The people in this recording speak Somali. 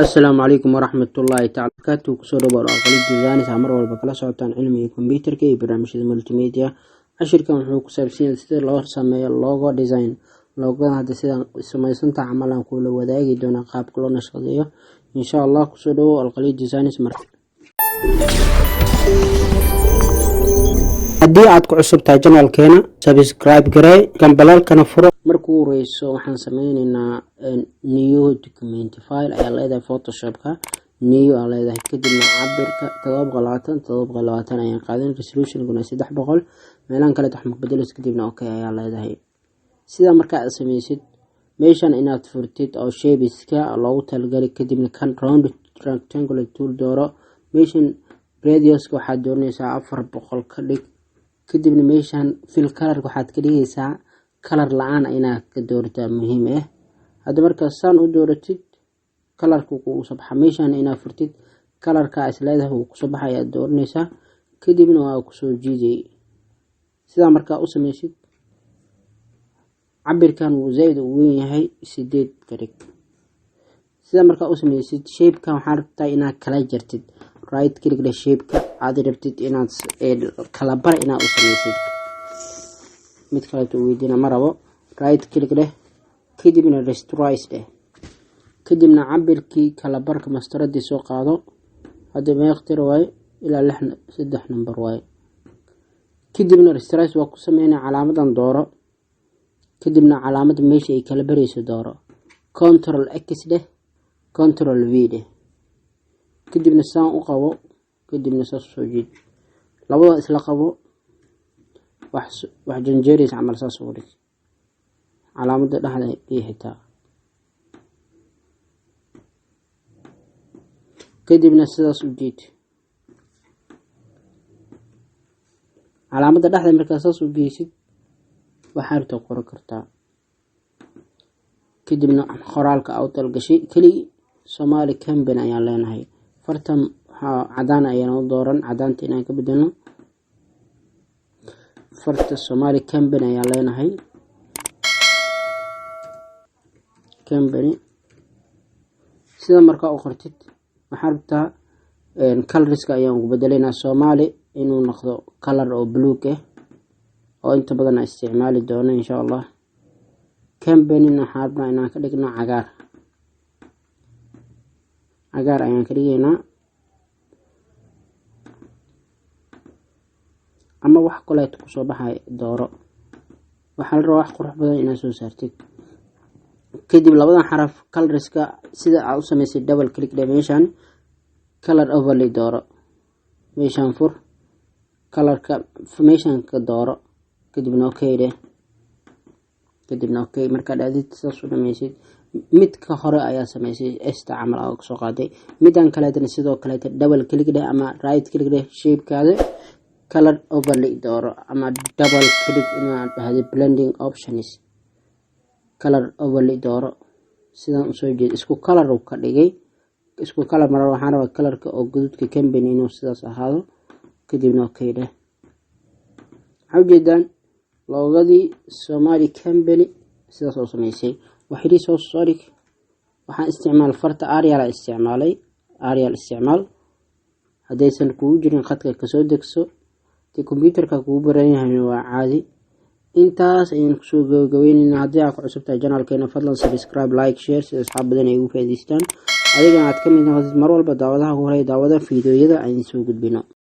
Asalaamu calaykum waraxmatullaahi tacala barakaatu. Kusoo dhawaad Aqalid Designs, mar walba kala socotaan cilmiga computerka iyo barnaamijyada multimedia. Cashirkan wuxuu ku saabsan yahay sida loo sameeyo logo design. Logoda hadda sidaan samaysantaha camal aan kula wadaagi doonaa qaabka loo nashqadeeyo, insha Allah. Kusoo dhawow Alqalid Designs. Mar haddii aad ku cusub tahay channelkeena, subscribe garee, gambalaalkana furo. Markuu horeyso waxaan sameyneynaa new document file ayaa leedahay, Photoshopka new aa leedahay. Kadibna cabirka 720 720 ayaan qaadan, resolutionkuna 300, meelahan kaleet wax maqbedelos. Kadibna okay ayaa leedahay. Sidaa markaa aad sameysid, meeshan inaad furtid oo shapeska loogu talagalay. Kadibna kan round rectangular tool dooro. Meeshan radiuska waxaad dooranaysaa 400 ka dhig. Kadibna meeshan fill colorka waxaad ka dhigaysaa color la-aan inaad ka doorataa muhiim ah. Hadda markaa saan u dooratid, colorka kugu soo baxa. Meeshan inaad furtid, colorka is leedahay wuu kusoo baxa ayaad dooranaysaa, kadibna waa kusoo jiiday. Sidaa markaa u sameysid, cabirkan wuu zaaid u weyn yahay, 8 ka dhig. Sidaa markaa u sameysid, shapekan waxaa rabtaa inaad kala jartid. Right click dheh shapeka aad rabtid inaad kala bar inaad u sameysid. Mid kaleeto weydiina ma rabo. Right click dheh, kadibna rasterize dheh. Kadibna cabirkii kala barka mastaradii soo qaado. Hadda meeqtir waaye? Ilaa lix, saddex number waaye. Kadibna rasterize waa ku sameynaya. Calaamadan dooro, kadibna calaamada meesha ay kala barayso dooro. Control X dheh, Control V dheh, kadibna saan u qabo, kadibna saas usoo jiid. Labada isla qabo, wax wax janjeerays camal saas ugu dhig. Calaamada dhexda iyo xitaa kadibna sidaas u jiid calaamadda dhexda. Markaa saas u geysid, waxaa rabta qoran kartaa. Kadibna qoraalka aa u talgashay keli Somali Company ayaan leenahay. Fartan waxaa cadaan ayaan u dooran, cadaanta inaan ka bedelno. Farta Somali Company ayaan leenahay, company. Sida markaa u qortid, waxaa rabtaa colorska ayaan ugu bedelaynaa Soomaali inuu noqdo color oo buluug ah, oo inta badan aan isticmaali doono, insha Allah. Companyna waxaa rabnaa inaan ka dhigno cagaar. Cagaar ayaan ka dhigaynaa, ama wax kaleeto kusoo baxay dooro. Waxaa la rabaa wax qurux badan inaad soo saartid. Kadib labadan xaraf colorska sida aad u sameysay, double click dhe meeshan, color overlay dooro, meeshan fur, colorka meeshan ka dooro, kadibna okay dheh, kadibna okay. Markaa dhaadid, sidaas u dhameysid. Midka hore ayaa sameysay esta camal aa kasoo qaaday. Midan kaleetana sidoo kaleeta double click dheh ama right click dheh shapekaada, color overlay dooro, ama double click inaad dhahday blending options, color overlay dooro. Sidaan usoo jeed, isku color uu ka dhigay, isku color marar. Waxaan rabaa colorka oo guduudka company inuu sidaas ahaado. Kadibna okay dheh. Waxaa ujeedaan logodii Somali Company sidaas oo sameysay. Waxyariis hoos soo dhig. Waxaan isticmaal farta Arial, isticmaalay Arial. Isticmaal. Haddaysan kugu jirin, khadka kasoo degso. Hadii computerka kugu baran yahay, waa caadi. Intaas ayaan kusoo gabagabeyneyna. Haddii aad ku cusub tahay channelkeena, fadlan subscribe, like, share, sida asxaab badan ay ugu faa'iidaystaan, adigana aad ka mid noqotid mar walba daawadaha ku horeya daawada fiidiyoyada aan soo gudbino.